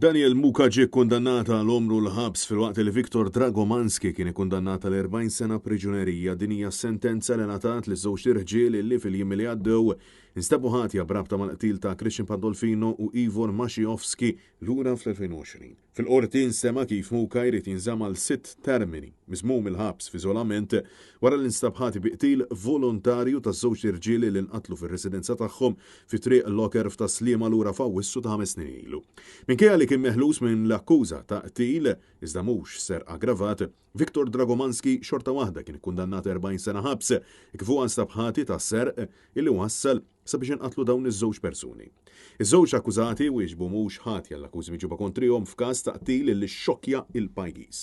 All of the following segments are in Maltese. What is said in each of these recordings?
Daniel Muka ġie kkundannat għal għomru l-ħabs filwaqt li Viktor Dragomanski kien ikkundannat għal 40 sena priġunerija. Din hija s-sentenza li ngħatat liż-żewġt irġiel li fil-jiem li għaddew instabu ħatja b'rabta mal-qtil ta' Christian Pandolfino u Ivor Maciejowski lura fl-2020. Fil-Qorti nstema' kif Muka jrid jinżamm għal sitt termini, miżmum il-ħabs f'iżolament, wara li nstab ħati bi qtil volontarju ta' żewġt irġiel li nqatlu fir-residenza tagħhom fi Triq Locker f'Tas-Sliema lura f'Awwissu ta' ħames snin ilu. Minkejja li kien meħlus minn l-akkuża ta' qtil, iżda mhux serq aggravat, Viktor Dragomanski xorta waħda kien ikkundannat 40 sena ħabs, kif huwa nstab ħati ta' serq illi wassal sabiex inqatlu dawn iż-żewġ persuni. Iż-żewġ akkużati wieġbu mhux ħatja l-akkużi miġjuba kontrihom f'każ ta' qtil li xxokkja il-pajjiż.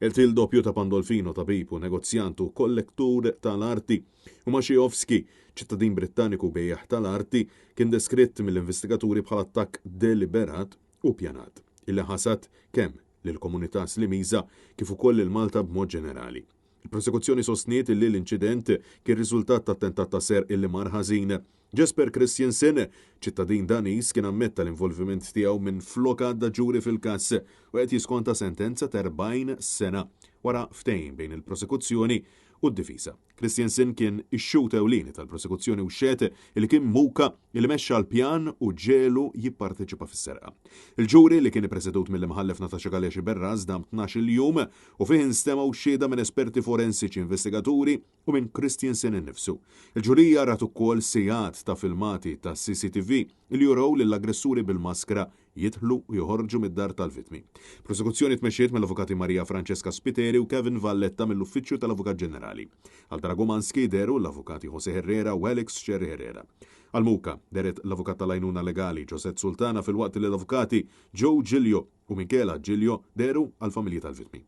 Il-qtil doppju ta' Pandolfino, tabib u negozjant u kollektur tal-arti, u Maciejowski, ċittadin Brittaniku bejjiegħ tal-arti, kien deskritt mill-investigaturi bħala attakk deliberat u ppjanat, illi ħasad kemm lill-komunità Slimiża kif ukoll lil Malta b'mod ġenerali. Il-prosekuzzjoni sostniet illi l-inċident kien riżultat ta' attentat ta' serq illi mar ħażin. Jesper Christiansen, ċittadin Daniż, kien ammetta l-involviment tiegħu minflok għadda ġuri fil-każ u qed jiskonta sentenza ta' 40 sena wara ftehim bejn il-prosekuzzjoni u d-difiża. Christiansen kien ix-xhud ewlieni tal-prosekuzzjoni u xehed li kien Muka li mexxa l-pjan u ġegħlu jipparteċipa fis-serqa. Il-ġuri li kien ippresedut mill-Imħallef Natasha Galea Sciberras dam 12-il jum u fih instemgħu xhieda minn esperti forensiċi, investigaturi u minn Christiansen innifsu. Il-ġurija rat ukoll sigħat ta' filmati ta' CCTV li jurew lill-aggressuri bil-maskra jidħlu u joħorġu mid-dar tal-vittmi. Prosekuzzjoni tmexxiet mill-Avukati Maria Francesca Spiteri u Kevin Valletta mill-Uffiċċju tal-Avukat Ġenerali. Għal Dragomanski dehru l-Avukati Jose Herrera u Alex Scerri Herrera. Għal Muka dehret l-Avukat tal-Għajnuna Legali Josette Sultana filwaqt li l-Avukati Joe Giglio u Michela Giglio dehru għall-familji tal-vittmi.